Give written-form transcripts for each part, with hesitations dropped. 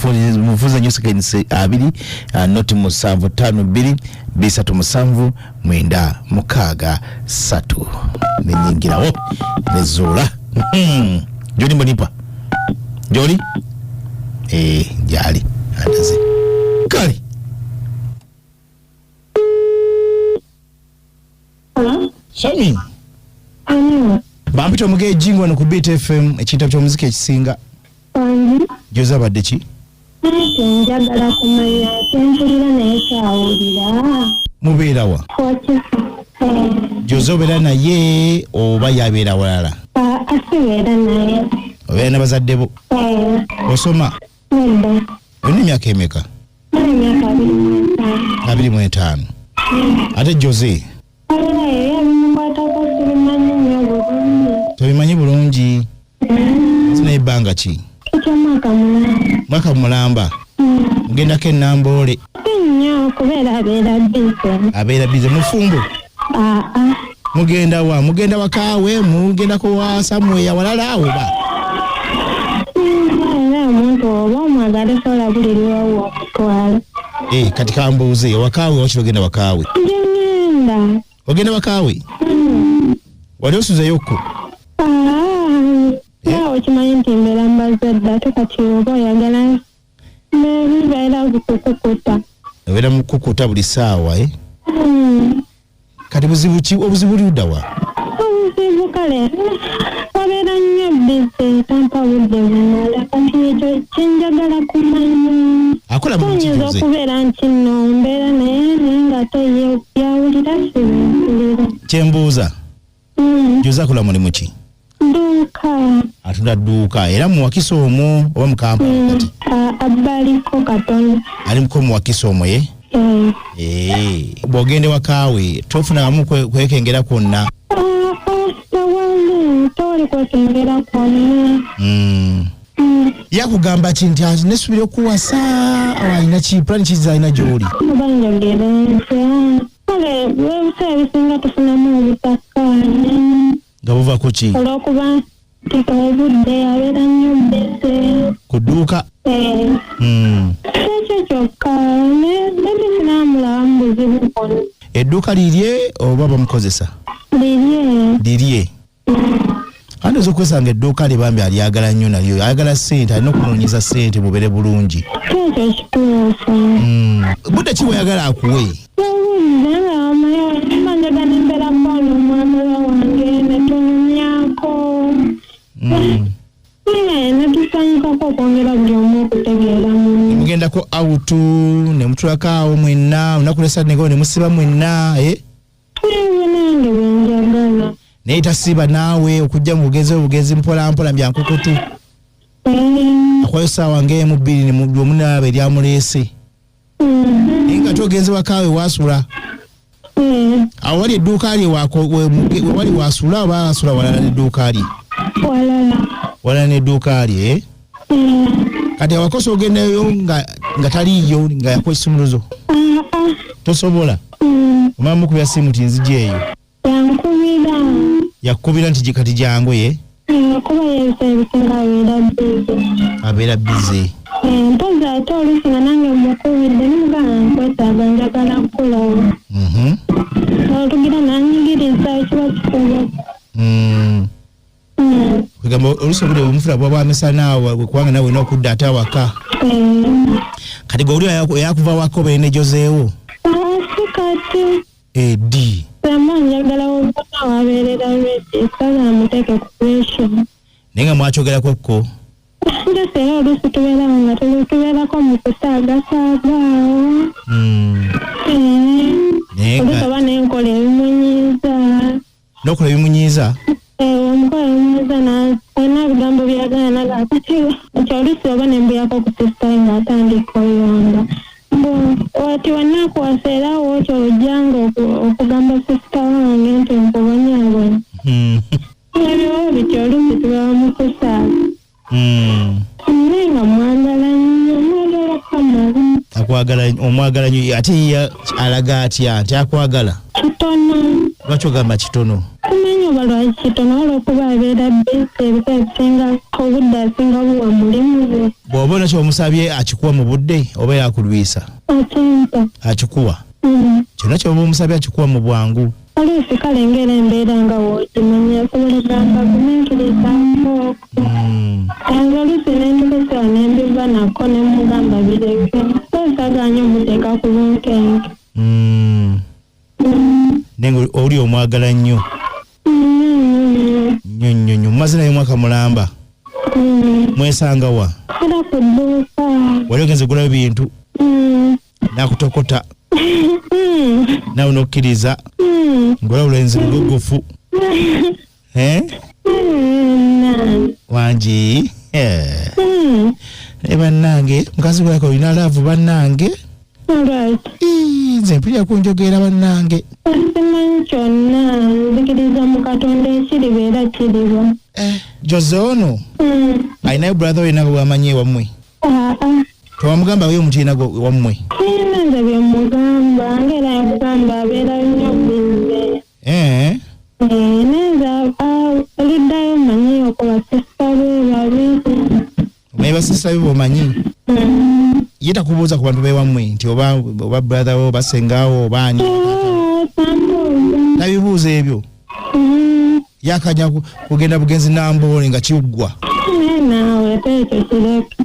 Mufunze nnyo seconds 20, noti 7 5 2 3 7 9 6 3 nenyingirawo nezuula. Joli mbonipa joli gyali andaze kale. Sami. Bampita Omuge Jingo wano ku Beat FM, ekintu ky'omuziki ekisinga. Joze abadde ki? Njagala kumanya kyempulira naye kyawulira. Mubeerawa? Joze obeera naye oba yabeera walala? Asibeera naye. Obeera ne bazadde bo? Osoma? Nedda. Olina emyaka emeka? Emyaka 25. 25. Ate Jose? Abeera eyo, ebimukwatako sibimanyi nnyo bulungi. Tobimanyi bulungi? Sina ebbanga ki? Ekyomwaka mulamba. Mwaka mulamba? Mugendako enamboole? Si nnyo, kubeera abeera busy. Abeera busy. Mufumbo? Aa. Mugenda wa? Mugenda wakaawe? Mugendako wa somewhere walala oba? Era omuntu oba omwagala sobola buli lwawo okutwala. Eh, kati kambuuze, wakaawe wakiri ogenda wakaawe? Nje ngenda. Ogenda wakaawe? Wali osuzeyokko? Naawe okimanyi nti mbeera mbazadde, ate kati oba oyagala nebibeera kukukuta. Obeera mukukuta buli ssaawa, eh? Kati buzibu ki? Obuzibu buli ludda wa? Obuzibu kale wabeera nnyo busy, tampa budde bumala. Kati ekyo kyenjagala kumanya. Akola mu Tuyinza kijuze okubeera nti nno mbeera naye, naye nga ate ye byawulira sibimpulira. Kyembuuza, Joze akola mulimu ki? Dduuka. Atunda dduuka. Era mu Wakiso omwo oba mu Kampala kati? Abbaliko katono. Alimuko mu Wakiso omwo ye? Eh. Eh, bw'ogenda ewakaawe tofunamu kwekengera kwonna? Tewali, tewali kwekengera kwonna. Yakugamba ki nti, "Ah, nesubira okuwasa"? Alina ki plan kiza alina gy'oli? Oba njogere ntya? Kale ebiseera ebisinga tufunamu obutakkaanya. Nga buva ku ki? Olw'okuba nti obudde abeera nnyo busy. Ku dduuka? Eh, ekyo kyokka, nebe sinaamulabamu buzibu bwonna. Edduuka lirye oba bamukozesa? Lirye. Lirye. Andi oyinza okwesanga edduuka lye bambi alyagala nnyo, nalyo ayagala ssente, alina okunoonyeza ssente mubere bulungi. Ekyo kituufu. Budde ki bweyagala akuwe? Obudde nga omanyi mba njagala embeerako n'omwagalwa wange ne tunyumyako. Eh, ne tusanyukako okwongera buli omu okutegeera munne. Mugendako out ne mutulako awo mwenna olunaku lwesannego ne musiba mwenna, eh? Ebyo nange byenjagala. Naye tasiiba naawe okujja mu bugenzi obugenzi mpola mpola byankukutu? Eh, Akwayo saawa ng'emu bbiri omunaaba eryamuleese, naye nga togenze wakaawe wasula? Eh, Awo wali edduuka lye wewali wasula oba asula walala n'edduuka lye? Walala. Walala n'edduuka lye, eh? Eh, Kati awakosa ogendayo nga taliiyo, nga yakuwa ekisumuluzo? Ah, ah, Tosobola? Omala mukubira simu ti nzija eyo? Yankubira. Yakukubira nti kati jangu ye? Eh, kuba yeebisa ebisinga abeera busy. Abeera busy. Eh, mpozi ate oluusi nga nange mukubidde nimugamba nkwetaaga, njagala kukulaba. Olugira nanyigiriza ekiba kisoboka. Kugamba oluusi obudde bwemufuna buba bwamisana awo, kubanga nawe olina okudda ate awaka. Eh, Kati gwe oli eyakuva waka obeere ne Jozeewo? Ah, si kati. Edi? Sema njagala wonna wabeerera ready, saagala muteeke ku pressure. Naye nga mwakyogerako ko? Ndese era oluusi tubeerawo nga tubeerako mu kusaagasaaga awo. Eh, Naye oluusi nga oba nenkola ebimunyiiza. Nokola ebimunyiiza? Eh, omukola ebimunyiiza alina ebigambo byagala naga kati ekyo oluusi oba nembuyako ku sister we ng'atandika oyomba. Mbu wati wanaakuwasa era wootyo ojjanga okugamba sister wange nti nkubonyabonya. Ebyo bityo oluusi tubeera mu kusaaga. Naye nga mwagala nnyo, mwagala kamala. Akwagala, omwagala nnyo. Ate ye alaga atya nti akwagala? Kitono. Lwaki ogamba kitono? Simanyi. Simanyi oba lwaki kitono, olwokuba abeera busy ebiseera ebisinga, obudde asinga buwa mulimu gwe. Bw'oba olina ky'omusabye akikuwa mu budde oba yakulwisa? Akimpa. Akikuwa? Kyonna ky'oba omusabye akikuwa mu bwangu? Oluusi kale ng'era embeera nga w'ogimanyi asobola ogamba gumiikirizaako. Nze oluusi ne ntuuka essaawa ne mbiva nako ne mmugamba bireke. So saagala nnyo mmuteeka ku bunkenke. Naye nga oli omwagala nnyo? Nnyo nnyo. Nnyo nnyo nnyo. Mumaze naye omwaka mulamba? Mwesanga wa? Era ku dduuka. Wali ogenze gulayo bintu? N'akutokota. Naawe n'okkiriza. Ng'olaba olulenzi lugogofu. Eh? Wangi. Eh, bannange, mukazi gwako olina love bannange. Lwaki? Ii, nze mpulira kunjogeera bannange. Simanyi kyonna, nzikiriza mu Katonda, ekiriba era kiriba. Eh, Jose ono alinayo brother we nawe wamanyi ewammwe? Aa. Tewamugamba yo omuntu yenna wammwe? Sirina nze bye mugamba, ng'era yakugamba abeera nnyo busy. Eh? Eh, naye nze oluddayo mmanyi okuba sister be babiri. Omanyi basister be bomanyi? Ye takubuuza ku bantu bewammwe nti oba brother wo, oba sengaawo, oba ani? Eh, tambuuza. Tabibuuza ebyo? Yakanya kugenda bugenzi namboole nga kiggwa. Naye naawe ate ekyo kireke.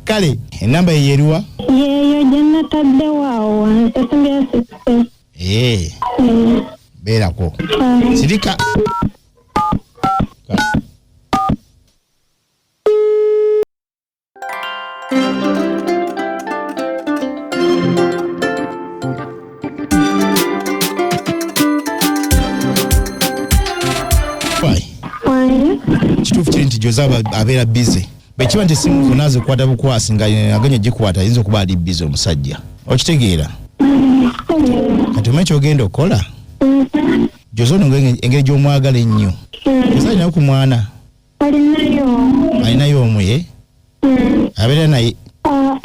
Kale enamba ye yeriwa? Yeeyo gye nataddewo awo wansi, esimbyeyo 60. Eh. Beerako. Sirika. Why? Wange. Kituufu kiri nti Jose abeera busy. Bwe kiba nti essimu zonna azikwata bukwasi nga aganye gikwata, ayinza okuba ali busy omusajja. Okitegeera? Kati omanyi ky'ogenda okukola? Jose ono engeri gy'omwagala ennyo. Jose alinayo ku mwana? Alinayo. Alinayo omu ye? Abeera naye? Aa.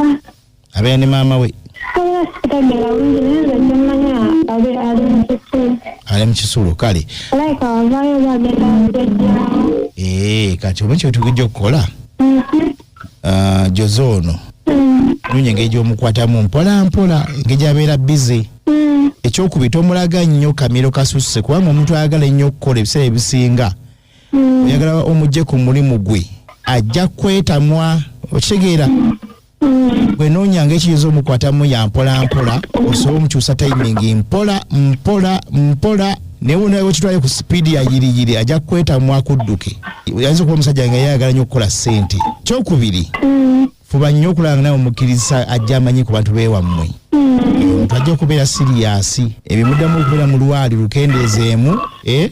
Abeera ne maama we? Abeera sitegeera bulungi, naye nze kyemmanya abe ali mu kisulo. Ali mu kisulo, kale. Alabika wavaayo bagenda kujjaawo. Kati omanyi ky'otugejja okukola? Jose ono. Noonya engeri gy'omukwatamu mpola mpola, engeri gy'abeera busy. Ekyokubiri tomulaga nnyo kamiro kasusse, kubanga omuntu ayagala ennyo okukola ebiseera ebisinga. Oyagala omugye ku mulimu gwe, ajja kwetamwa, okitegeera? Gwe noonyanga ekiyinza omukwatamu ya mpola mpola, osobole omukyusa timing mpola mpola mpola. Naye wona wekitwale ku sipiidi ya yiriyiri, ajja kwetamwa akudduke. Ayinza okuba omusajja nga yayagala nnyo okukola ssente. Kyokubiri, fuba nnyo okulaba nga nawe omukkiriza ajja amanyi ku bantu beewammwe. Omuntu ajja okubeera serious, ebimuddamu okubeera mu lwali lukendeezeemu, eh?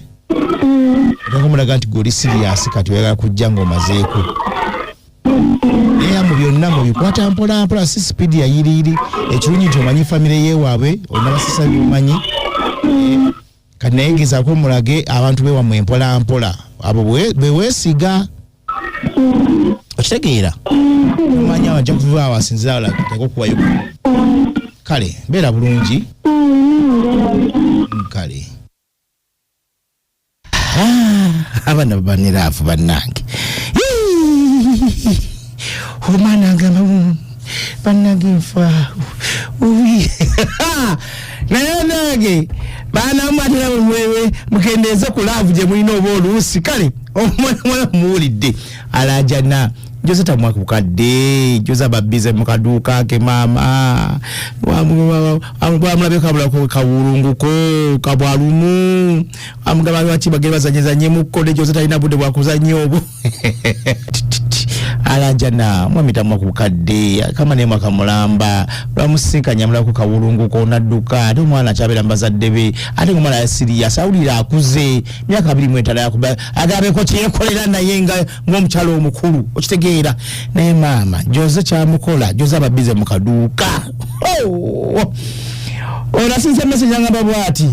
Okumulaga nti gwe oli serious, kati oyagala kujja ng'omazeeko. Era mu byonna mubikwata mpola mpola, si sipiidi ya yiriyiri. Ekirungi nti omanyi famire yeewaabwe, olina basisa byomanyi. Kati naye gezaako omulage abantu bewammwe mpola mpola, abo be weesiga. Okitegeera? Omanyi awo ajja kuva awo asinzira awo atake okuwayo. Kale mbeera bulungi. Kale. Abaana babaniraavu bannange. Omwana agamba, bannange nfa. Ubi. Naye nange baana mwatera mwewe mukendeeze ku love gye mulina oba oluusi. Kale omwana mwana muwulidde alajana. Jose tamwaka bukadde, Jose ababize mu kaduuka ke maama. Bwamulabye kabulako kawulunguko kabwalumu. Amugamba lwaki bagere bazanyezanye mukko ne Jose talina budde bwa kuzannya obwo. Alajana mwami tamwaka bukadde, kama naye mwaka mulamba. Lwamusisinkanya amulabako kawulunguko n'adduka, ate omwana akyabeera mu bazadde be, ate ng'omwana ya serious, awulira akuze, myaka 25 yakuba, agambeko kyeyekolera naye ng'omukyala omukulu, okitegeera. Naye maama Jose kyamukola, Jose ababize mu kaduuka. Oh! Ono asinze message angamba bw'ati,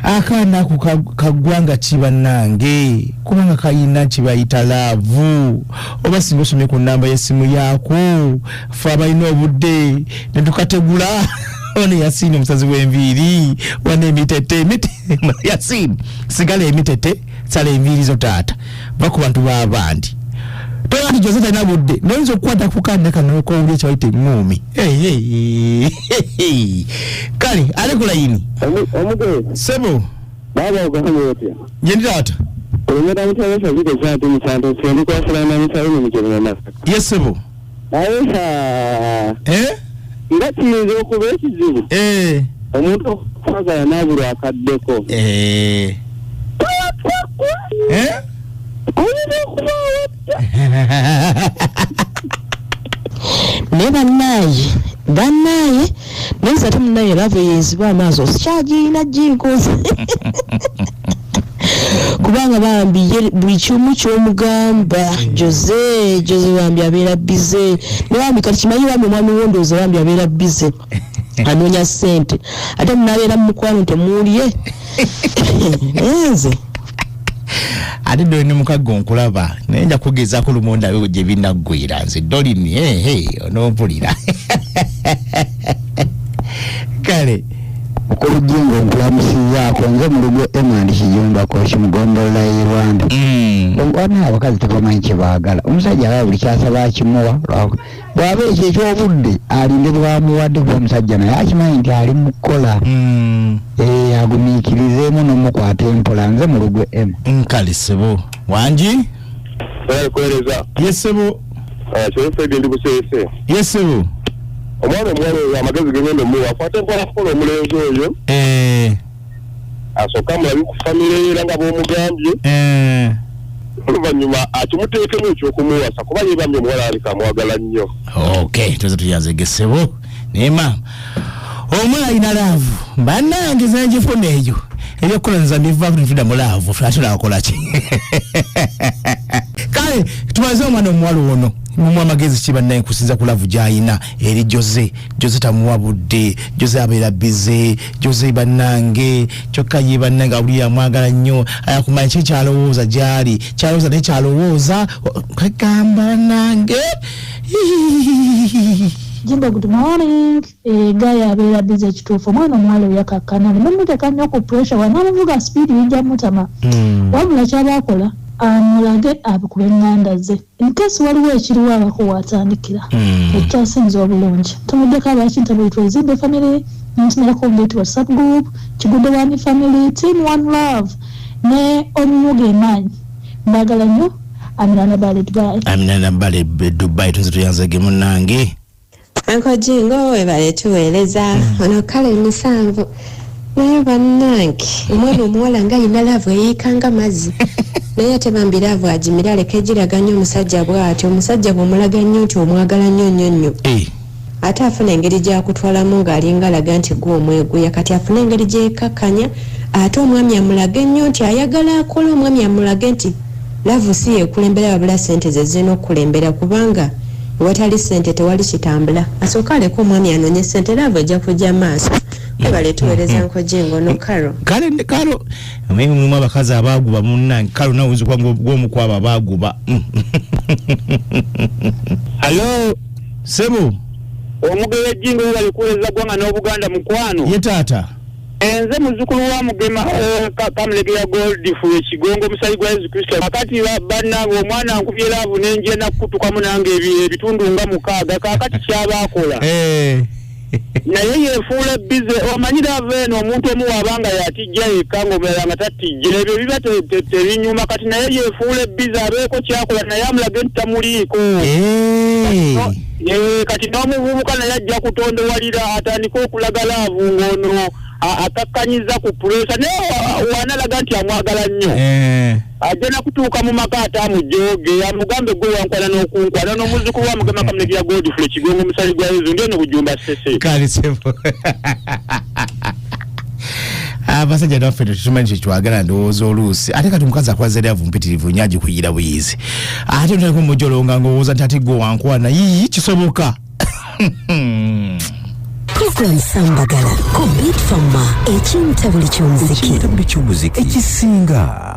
akaana ako kaggwanga ki bannange, kubanga kayina kibayita love. Oba singa osomye ku nnamba y'essimu yaako, ffe abalina obudde ne tukategula. Ono Yasini omusazi w'enviiri wana emitete emite. Yasini, sigala emitete, sala enviiri zo taata, va ku bantu b'abandi. Tola nti Jose talina budde, noyinza okukwata ku kaana kano kowulya kyebayita eŋŋuumi. Kale ali ku layini. Omuge. Sebo. Baba, ogambye otya? Nyendi taata. Olumeta mutebesa zike kyati musanto sendi kwasulana musayi mu kyerema Masaka. Yes sebo. Naye sa Eh? nga kiyinza okuba ekizibu omuntu okwagala n'abulwa akaddeko. Eh? Oyinza okuba awatya? Naye bannaaye, bannaaye, naye nze ate munnaye love eyenziba amaaso sikyagirina jinkozi, kubanga bambi ye buli kimu kyomugamba Jose, Jose bambi abeera busy ne bambi kati kimanyi bambi omwami wondooza bambi abeera busy anoonya ssente, ate munabeera mu mukwano temuulye nze. Ate Dolini mukagga onkulaba, naye nja kugezaako lumu ndabe gye binaggwera. Nze Dolini, ehe, onompulira kale. Okulujingo nkulamusizaako, nze Mulugwe Emand Kijumba Koki mugombolola y'e Rwanda. Wana abakazi tebamanyi kyebaagala. Omusajja aba buli kyasaba akimuwa, bw'aba ekyo ekyobudde alinde bwamuwadde, kuba omusajja naye akimanyi nti ali mu kukola. Agumiikirizeemu n'omukwata empola. Nze Mulugwe M. Nkale sebo wangi. Kuweereza. Yes sebo. Kyefedde ndi buseese. Yes sebo. Omwana omuwala oyo amagezi gegenda omuwa, akwate mpola kukola omulenzi oyo, asooke amulabe ku famire era nga bw'omugambye, oluvannyuma akimuteekemu ekyokumuwasa, kuba yeebamye omuwala alika amwagala nnyo. Ok, tuze tuyanzege sebo. Naye maama omwana alina love, bannange zenjifuna eyo ebyokukola nza mbivaako netudda mu love, ate tulakola ki? Kale tumaze omwana omuwala ono mumuwa amagezi ki bannaye kusinza ku love gy'ayina eri Jose? Jose tamuwa budde, Jose abeera busy, Jose bannange kyokka ye bannange awulira amwagala nnyo, ayakumanya ki kyalowooza gyali kyalowooza naye kyalowooza kwegamba bannange. Jimbo, good morning. Guy abeera busy ekituufu. Omwana omuwala oyo akakkana nemumuteeka nnyo ku pressure, wanamuvuga speed bijja mutama. Wabula kyaba akola amulage abikuba eŋŋanda ze, in case waliwo ekiriwo abako waatandikira. Ekyasinza obulungi tumuddeko abakintabuli twezimbe family ntumirako ngeti WhatsApp group Kigudde Wani family team one love ne omumuga emaanyi. Mbagala nnyo. Aminana Bale Dubai. Aminana Bale Dubai, tuze tuyanzege munnange. Uncle Jingo, webale tuweereza. Ono kale emisanvu, naye bannange omwana omuwala nga ayina love eyiikanga mazzi, naye ate bambi love agimire, aleke egiraga nnyo omusajja bw'atyo. Omusajja bw'omulaga nnyo nti omwagala nnyo nnyo nnyo, ate afuna engeri gyakutwalamu ng'alinga alaga nti gwe omweguya. Kati afune engeri gyekakkanya, ate omwami amulage nnyo nti ayagala akole, omwami amulage nti love si yekulembera wabula sente ze zirina okukulembera, kubanga ewatali sente tewali kitambula. Asooke aleke omwami anoonye sente, love ejja kujja maaso. Webale tuweereza Uncle Jingo no Karo. Kale kalo mulimu abakazi abaguba munnange. Kalo nawe oyinza okuba ng'omu abaguba. Alo. Sebo. Omugere Jingo, webale kuweereza ggwanga n'Obuganda mukwano. Ye taata. Enze muzzukulu wa Mugema Kamulegeya Goldfu Ekigongo, omusayi gwa Yesu Kristo. Kakati bannange omwana nkubye love nenje nakutukamu nange ebitundu nga 6. Kakati kyaba akola naye yefuula busy. Omanyi love eno omuntu omu waabanga yatijja yekka ng'omulala nga tatijja, ebyo biba tebinyuma. Kati naye yefuula busy, abeeko kyakola naye amulage nti tamuliiko. Kati n'omuvubuka naye ajja kutondowalira atandike okulaga love ng'ono akakkanyiza ku pressure, naye wanalaga nti amwagala nnyo, ajja nakutuuka mu maka ate amujoge, amugambe gwe wankwana n'okunkwana. N'omuzzukulu wa Mugema Kamulegeya Godfrey Kigongo, omusali gwa Yezu, ndi eno Bujumba Ssese. Kale sebo. Abasajja naffe tetumanyi kyetwagala ndowooza oluusi. Ate kati omukazi akwaza love mpitirivu nnyo, agikuyira buyizi, ate otandika omujolonga ng'owooza nti ate gwe wankwana. Yiyi, kisoboka. Program Sambagala ku Beat Fama, ekintabuli ky'omuziki. Ekintabuli ky'omuziki ekisinga.